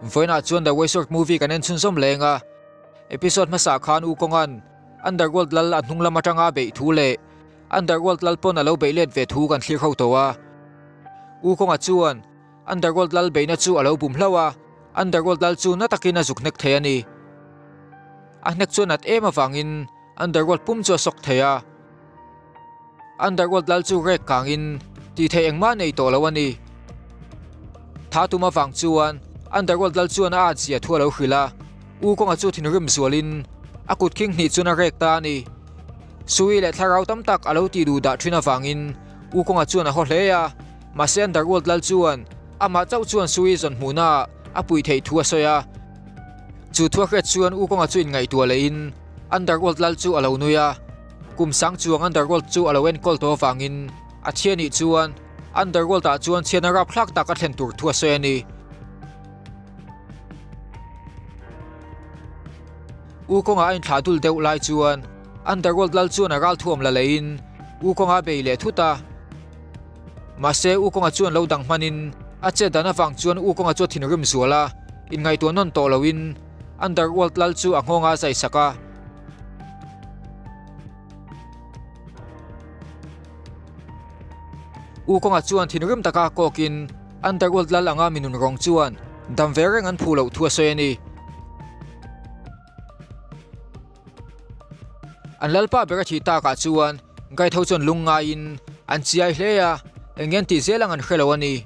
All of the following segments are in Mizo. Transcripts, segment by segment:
Vawiinah chuan The Waysword movie kan en chhunzawm leng a, episode hmasa khan U Kawnga'n Underworld lal a hnung lam atanga a beih thu leh Underworld lal pawn a lo beih let ve thu kan thlir ho tawh a. U Kawnga chuan Underworld lal beihna chu a lo bum hlauh a, Underworld lal chu na takin a zuk hnek thei a ni. A hnek chu a nat em avangin Underworld pum chu a sawk thei a. Underworld lal chu rek kangin tih theih engmah nei tawh lo a ni. Tha tum avang chuan Underworld lal chuan a at zia thu a lo hrilh a, U Kawnga chu thinrim zualin a kut khing hnih chuan a rek ta a ni. Sui leh thlarau tam tak a lo tih duh dah thin avangin U Kawnga chuan a haw hle a, mahse Underworld lal chuan amah chauh chuan Sui zawn hmuhnaah a puih theih thu a sawi a. Chu thu a hriat chuan U Kawnga chu inngaihtuah lehin Underworld lal chu a lo nui a. Kum sang chuang Underworld chu a lo enkawl tawh avangin a chhia nih chuan Underworld ah chuan chhiatna rapthlak tak a thlen tur thu a sawi a ni. U kawnga a inthlah dul deuh lai chuan Underworld lal chuan a ralthuam la leiin U kawnga a bei leh thut a. Mahse U kawnga chuan lo dang hmanin a chet dan avang chuan U kawnga chu a thinrim zual a, inngaihtuah nawn tawh loin Underworld lal chu a nghawng a zai sak a. U kawnga chuan thinrim taka kawkin Underworld lal anga minun rawng chuan dam ve reng an phu loh thu a sawi a ni. An lalpa ber a thih takah chuan Guide ho chuan lung ngaiin an chiai hle a, eng nge an tih zel ang an hre lo a ni.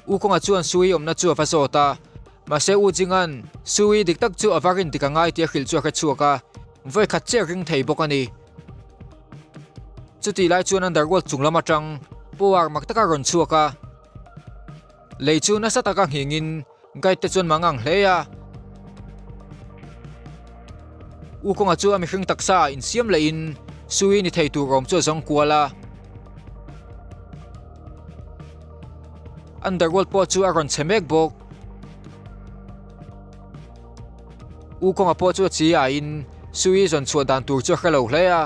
U kawnga chuan Sui awmna chu a va zawt a, Mahse U Jingan Sui dik tak chu a va rin dik a ngai tih a hrilh chu a hre chhuak a, vawi khat chiah ring thei bawk a ni. Chutih lai chuan Underworld chung lam atang power mak taka rawn chhuak a, lei chu nasa taka nghingin guide te chuan mangang hle a. U Kawnga chu a mihring taksa ah insiam lehin Sui ni thei tur awm chu a zawng kual a. Underworld pawh chu a rawn chhe mek bawk. U Kawnga pawh chu a chi aiin Sui zawn chhuah dan tur chu a hre lo hle a.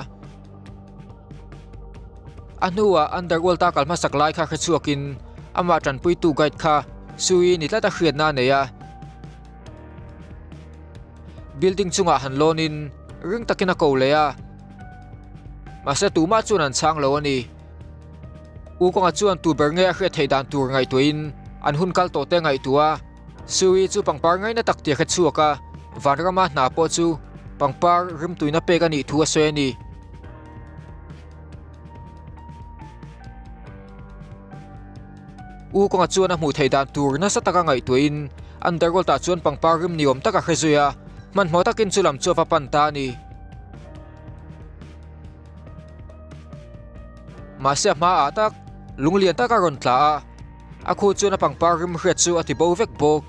A hnuah Underworld a kal hmasak lai kha hre chhuakin amah tanpuitu guide kha Sui ni tlat a hriatna a nei a. Building chungah han lawnin ring takin a ko leh a. Mahse tumah chuan an chhang lo a ni. U Kawnga chuan tu ber nge a hriat theih dan tur ngaihtuahin an hun kal tawh te ngaihtuah a, Sui chu pangpar ngaina tak tih a hre chhuak a, Vanrama hna pawh chu pangpar rimtuina pek a nih thu a sawi a ni. U Kawnga chuan a hmuh theih dan tur nasa taka ngaihtuahin Underworld-ah chuan pangpar rim ni awm tak a hre zui a, hmanhmawh takin chu lam chu a va pan ta a ni. Mahse a hmaah tak lung lian tak a rawn tla a, a khu chuan a pangpar rim hriat chu a ti bo vek bawk.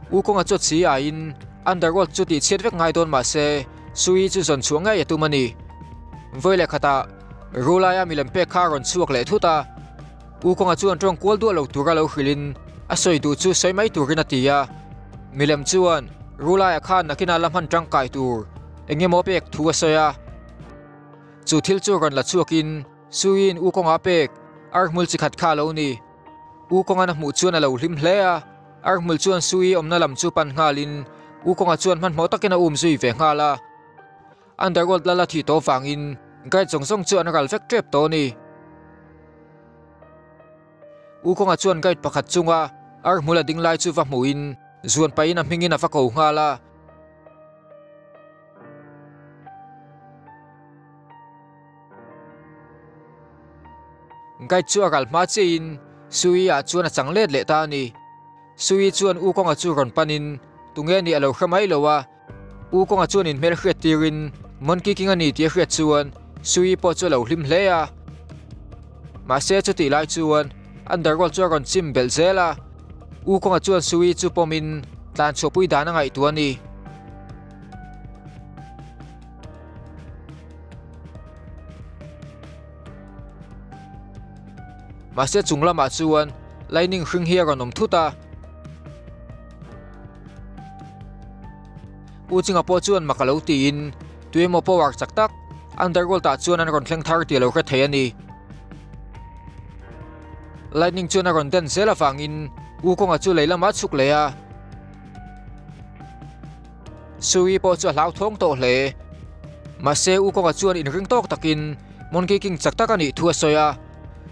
U kawnga chu a chi aiin Underworld chu tihchhiat vek ngai dawn mahse Sui chu zawn chhuah ngei a tum a ni. Vawi leh khatah Rulaia milem pek kha a rawn chhuak leh thut a, U kawnga chuan tawng kual duah lo tura lo hrilhin a sawi duh chu sawi mai turin a ti a. Milem chuan Rulaia khan nakinah la hman tangkai tur eng emaw pek thu a sawi a. Chu thil chu rawn la chhuakin Suiin U Kawnga pek ar hmul chi khat kha a lo ni. U Kawnga'n a hmuh chuan a lo hlim hle a, ar hmul chuan Sui awmna lam chu pan nghalin U Kawnga chuan hmanhmawh takin a um zui ve nghal a. Underworld lal a thih tawh vangin guide zawng zawng chu an ral vek tep tawh a ni. U Kawnga chuan guide pakhat chunga ar hmul a ding lai chu va hmuhin zuan pahin a hmingin a va ko nghal a. Guide chu a ral hma chiahin Sui ah chuan a chang let leh ta a ni. Sui chuan U Kawnga chu rawn panin tunge nih a lo hre mai lo a. U Kawnga chuan inhmel hriat tirin Monkey King a ni tih a hriat chuan Sui pawh chu a lo hlim hle a. Mahse chutih lai chuan Underworld chu a rawn chim belh zel a. U Kawnga chuan Sui chu pawmin tlan chhuahpui dan a ngaihtuah a ni. Mahse chung lamah chuan lightning hring hi a rawn awm thut a. U Chinga pawh chuan mak a lo tiin tuemaw power chak tak Underworld ah chuan an rawn thleng thar tih a lo hre thei a ni. Lightning chuan a rawn den zel avangin U Kawnga chu lei lamah a chhuk leh a. Sui pawh chu a hlauthawng tawh hle. Mahse U Kawnga chuan inring tawk takin Monkey King chak tak a nih thu a sawi a,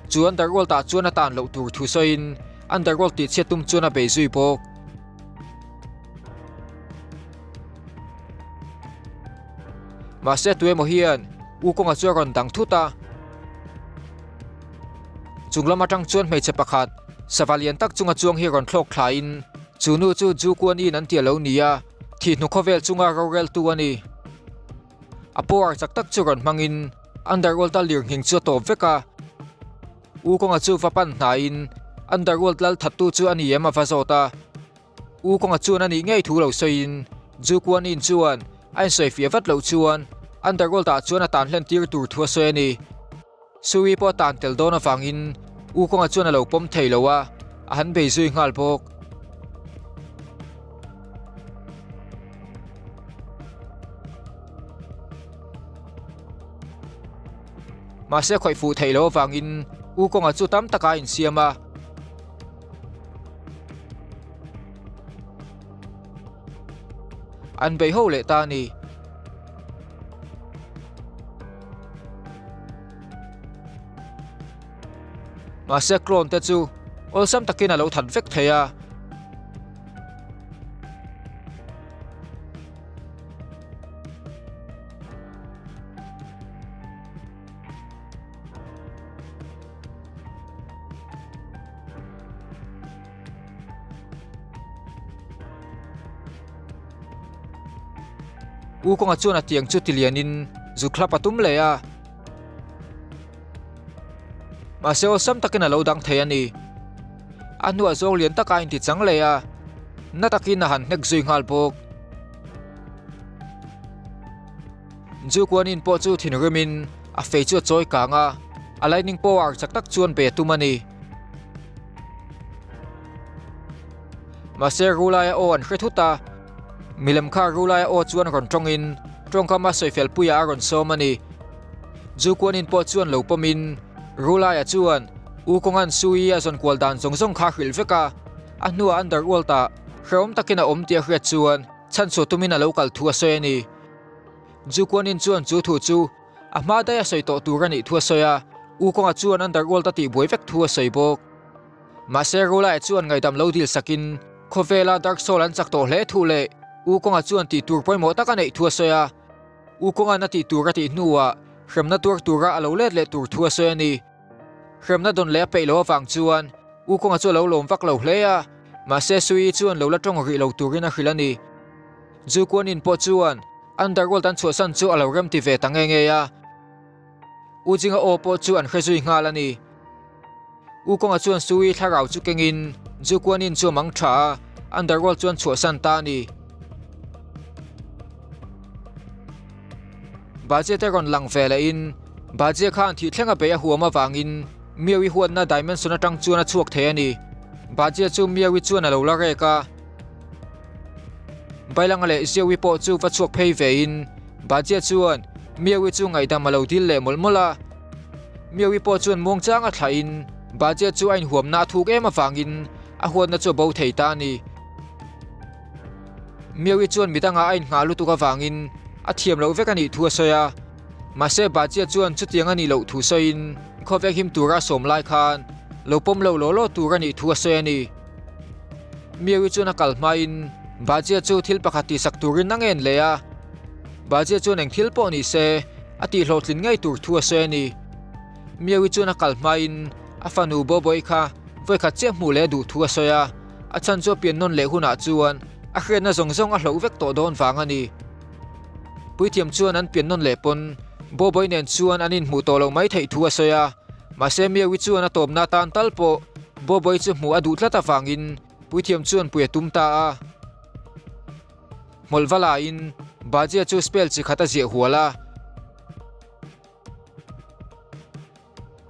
chu Underworld ah chuan a tan loh tur thu sawiin Underworld tihchhiat tum chuan a bei zui bawk. Mahse tuemaw hian U Kawnga chu a rawn dang thut a. Chung lam atang chuan hmeichhe pakhat sava lian tak chunga chuang hi rawn thlawk thlaiin chu nu chu Ju Kuan In an ti a lo ni a, thih hnu khawvel chunga roreltu a ni. A power chak tak chu rawn hmangin Underworld a lirnghing chu a tawp vek a. U Kawnga chu va pan hnaiin Underworld lal thattu chu a ni em a va zawt a. U Kawnga chuan a nih ngei thu lo sawiin Ju Kuan In chuan a insawifiah vat loh chuan Underworld ah chuan a tan hlen tir tur thu a sawi a ni. Sui pawh a tan tel dawn avangin U Kawnga chuan a lo pawm thei lo a, a han bei zui nghal bawk. Mahse khawih fuh theih loh avangin U Kawnga chu tam taka a insiam a. An bei ho leh ta a ni. Mahse clone te chu awlsam takin a lo that vek thei a. U kawnga chuan a tiang chu tilianin zu thlap a tum leh a. Mahse awlsam takin a lo dang thei a ni. A hnuah zawng lian taka a inti chang leh a, na takin a han hnek zui nghal bawk. Ju Kuan-in pawh chu thinrimin a fei chu a chawi kang a, a lightning power chak tak chuan be a tum a ni. Mahse Rulaia aw an hre thut a, milem kha Rulaia aw chuan rawn tawngin tawngkam a sawifel puiah a rawn sawm a ni. Ju Kuan-in pawh chuan lo pawmin Rulaia chuan U Kawnga'n Sui a zawn kual dan zawng zawng kha a hrilh vek a, a hnuah Underworld-ah hrehawm takin a awm tih a hriat chuan chhanchhuah tumin a lo kal thu a sawi a ni. Ju Kuan-in chuan chu thu chu a hma daih a sawi tawh tur a nih thu a sawi a, U Kawnga chuan Underworld a tihbuai vek thu a sawi bawk. Mahse Rulai chuan ngaihdam lo dil sakin khawvela Dark Soul an chak tawh hle thu leh U Kawnga chuan tih tur pawimawh tak a neih thu a sawi a, U Kawnga'n a tih tur a tih hnuah hremna tuar tura a lo let leh tur thu a sawi a ni. Hremna dawn leh a peih loh avang chuan U Kawnga chu a lo lawm vak lo hle a, mahse Sui chuan lo la tawng rih lo turin a hrilh a ni. Ju Kuan-in pawh chuan Underworld an chhuahsan chu a lo rem ti ve ta nge nge a, U Jinga aw pawh chu an hre zui nghal a ni. U Kawnga chuan Sui thlarau chu kengin Ju Kuan-in chu a mang tha a, Underworld chuan chhuahsan ta a ni. Bajia te rawn lang ve lehin Bajia khan thih thleng a bei a huam avangin Miawi huatna dimension atang chuan a chhuak thei a ni. Bajia chu Miawi chuan a lo la rek a. Bailanga leh Ziawi pawh chu va chhuak phei vein Bajia chuan Miawi chu ngaihdam a lo dil leh mawlh mawlh a. Miawi pawh chuan muangchang a thlahin Bajia chu a inhuamna a thuk em avangin a huatna chu a bo thei ta a ni. Miawi chuan midangah a innghah lutuk avangin a thiam loh vek a nih thu a sawi a. Mahse Bajia chuan chutiang a nih loh thu sawiin khawvek him tura a sawm lai khan lo pawm lo law law tur a nih thu a sawi a ni. Miawi chuan a kal hmain Bajia chu thil pakhat tihsak turin a ngen leh a. Bajia chuan eng thil pawh ni se a tihhlawhtlin ngei tur thu a sawi a ni. Miawi chuan a kal hmain a fanu Bawbawi kha vawikhat chiah hmuh leh a duh thu a sawi a, a chhan chu a pian nawn leh hunah chuan a hriatna zawng zawng a hloh vek tawh dawn vang a ni. Puithiam chuan an pian nawn leh pawn Bawbawi nen chuan an inhmuh tawh loh mai theih thu a sawi a, mahse Miawi chuan a tawpna atan tal pawh Bawbawi chu hmuh a duh tlat avangin Puithiam chuan pui a tum ta a. Hmawlh va laiin Bajia chu spell chi khat a ziah hual a.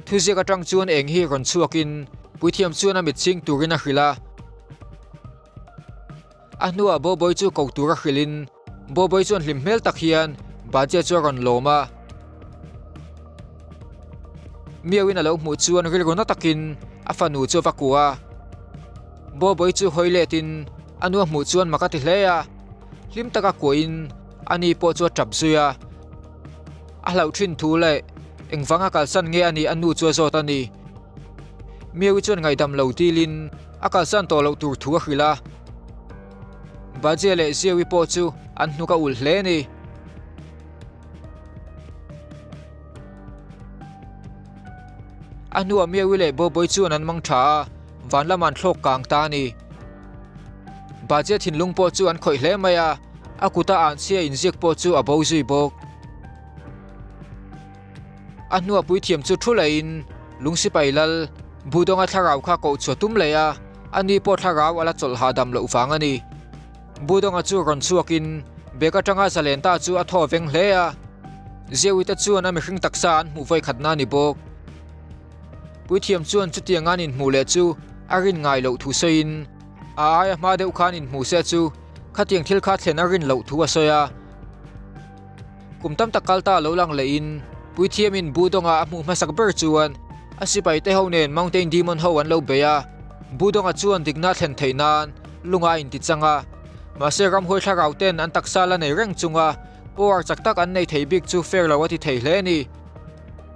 Thuziak atang chuan eng hi rawn chhuakin Puithiam chuan a mit chhing turin a hrilh a. A hnuah Bawbawi chu ko tura hrilhin Bawbawi chuan hlim hmel tak hian Bajia chu a rawn lawm a. Miauin a lo hmuh chuan rilru na takin a fanu chu a va kuah a. Bawbawi chu hawi letin a nu a hmuh chuan mak a ti hle a. Hlim taka kuahin ani pawh chu a tap zui a. A hlauh thin thu leh engvanga kalsan nge a nih a nu chu a zawt a ni. Miawi chuan ngaihdam lo dilin a kalsan tawh loh tur thu a hrilh a. Bajia leh Ziawi pawh chu an hnuk a ulh hle a ni. A hnuah Miawi leh Bawbawi chuan an mang tha a, van lamah an thlawk kang ta a ni. Bajia thinlung pawh chu an khawih hle mai a, a kuta anchhia inziak pawh chu a bo zui bawk. A hnuah puithiam chu thu laiin lung sipai lal Budawnga thlarau kha koh chhuah tum leh a, ani pawh thlarau a la chawlh hahdam loh vang a ni. Budawnga chu rawn chhuakin bag atanga zalen ta chu a thaw veng hle a, Ziawite chuan a mihring taksa an hmuh vawikhatna a ni bawk. Puithiam chuan chutiang an inhmuh leh chu a rin ngai loh thu sawiin a aia hma deuh khan inhmuh se chu khatiang thil kha thlen a rin loh thu a sawi a. Kum tam tak kal ta lo lang lehin Puithiamin Budawnga a hmuh hmasak ber chuan a sipaite ho nen Mountain Demon ho an lo bei a, Budawnga chuan dikna thlen theih nan lunga a inti chang a, mahse ramhuai thlarau ten an taksa la nei reng chunga power chak tak an nei thei bik chu fair lo a ti thei hle a ni.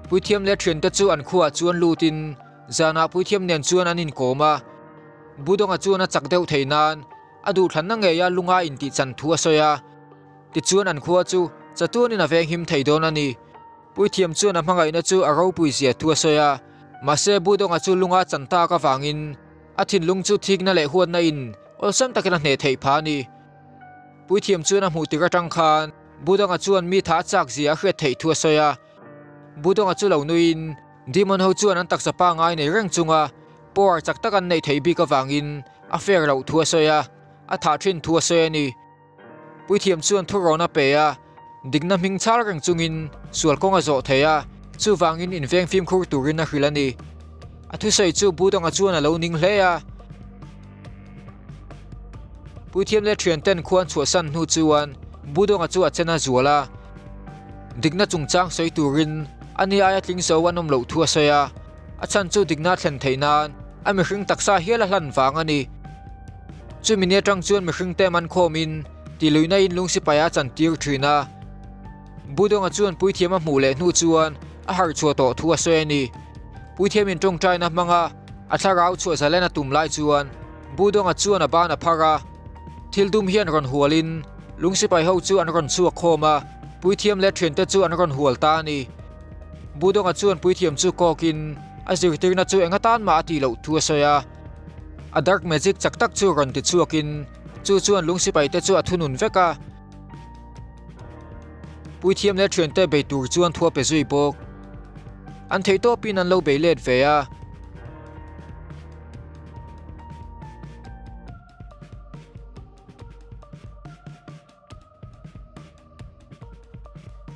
Puithiam leh thiante chu an khuaah chuan lutin zanah Puithiam nen chuan an inkawm a, Budawnga chuan a chak deuh theih nan a duhthlanna ngeia lunga intih chan thu a sawi a. Tichuan an khua chu chatuanin a venghim thei dawn a ni. Puithiam chuan a hmangaihna chu a ropui zia thu a sawi a, mahse Budawnga chu lunga chan tak avangin a thinlung chu thikna leh huatna in awlsam takin a hneh theih phah a ni. Puithiam chuan a hmuh tir atang khan Budawnga chuan mi tha a chak zia a hriat theih thu a sawi a. Budawnga chu lo nuiin Demon ho chuan an taksa pangai nei reng chunga power chak tak an neih theih bik avangin a fair loh thu a sawi a, a thah thin thu a sawi a ni. Puithiam chuan thurawn a pe a, dikna hming chhal reng chungin sual kawng a zawh thei a, chuvangin inveng fimkhur turin a hrilh a ni. A thusawi chu Budanga chuan a lo ning hle a. Puithiam leh thianten khuan chhuahsan hnu chuan Budanga chu a chen a zual a, dikna chungchang sawi turin ani aia tling zo an awm loh thu a sawi a, a chhan chu dikna thlen theih nan a mihring taksa hial a hlan vang a ni. Chumi ni atang chuan mihring te man khawmin tihluihna in lung sipai a chantir thin a. Budawnga chuan puithiam a hmuh leh hnu chuan a harh chhuah tawh thu a sawi a ni. Puithiamin tawngtaina hmanga a thlarau chhuah zalen a tum lai chuan Budawnga chuan a ban a phar a. Thil dum hian rawn hualin lung sipai ho chu an rawn chhuak khawm a, puithiam leh thiante chu an rawn hual ta a ni. Budawnga chuan puithiam chu kawkin a zirtirna chu eng atan mah a tih loh thu a sawi a. A dark magic chak tak chu rawn ti chhuakin chu chuan lung sipai te chu a thunun vek a. Puithiam leh thiante bei tur chuan thu a pe zui bawk. An theih tawpin an lo bei let ve a.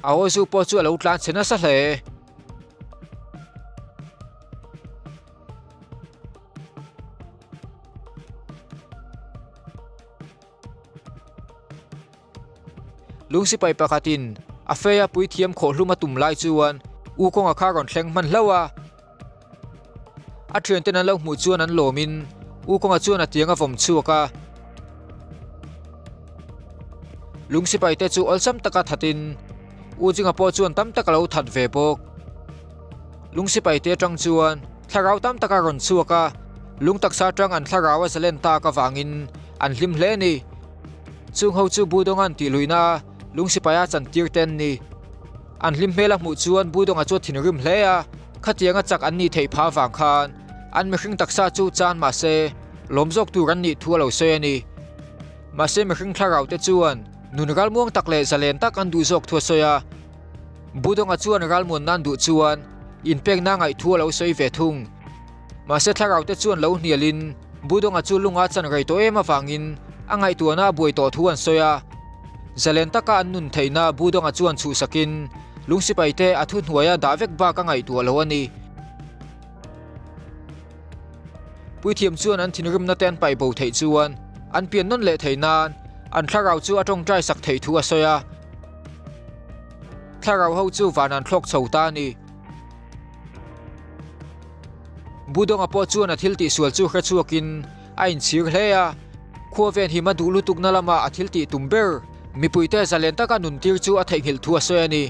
A aw zu pawh chu a lo tlan chhe nasa hle. Lung sipai pakhatin a feia puithiam khawhhlum a tum lai chuan U kawnga kha rawn thleng hman hlauh a. A thianten an lo hmuh chuan an lawmin U kawnga chuan a tiang a vawm chhuak a. Lung sipai te chu awlsam taka thatin U Jinga pawh chuan tam tak a lo that ve bawk. Lung sipai te atang chuan thlarau tam tak a rawn chhuak a, lung taksa atang an thlarau a zalen tak avangin an hlim hle a ni. Chung ho chu Budawnga'n tih luihna a lung sipai a chantir te an ni. An hlim hmel a hmuh chuan Budawnga chu a thinrim hle a, khatianga chak an nih theih phah avang khan an mihring taksa chu chan mahse lawm zawk tur an nih thu a lo sawi a ni. Mahse mihring thlarau te chuan nun ralmuang tak leh zalen tak an duh zawk thu a sawi a. Budawnga chuan ralmuan nan duh chuan inpekna ngaih thu a lo sawi ve thung. Mahse thlarau te chuan lo hnialin Budawnga chu lunga chan rei tawh em avangin a ngaihtuahna a buai tawh thu an sawi a. Zalen taka an nun theihna Budawnga chuan chhuhsakin lung sipai te a thu hnuaia dah vek bak a ngaihtuah lo a ni. Puithiam chuan an thinrimna te an paih bo theih chuan an pian nawn leh theih nan an thlarau chu a tawngtai sak theih thu a sawi a. Thlarau ho chu van an thlawk chho ta a ni. Budawnga pawh chuan a thil tihsual chu hre chhuakin a inchhir hle a. Khua venhim a duh lutukna lama a thil tih tum ber, mipuite zalen taka nuntir chu a theihnghilh thu a sawi a ni.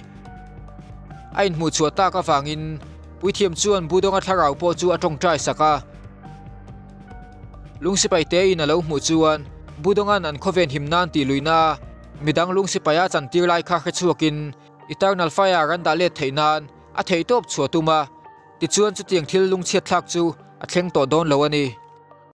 A inhmuhchhuah tak avangin Puithiam chuan Budonga thlarau pawh chu a tawngtai sak a. Lungsipai tein a lo hmuh chuan Budonga'n an khawven him nan tih luihna a midang lungsipaia chantir lai kha hre chhuakin Eternal Fire an dah let theih nan a theihtawp chhuah tum a, tichuan chutiang thil lungchhiat thlak chu a thleng tawh dawn lo a ni.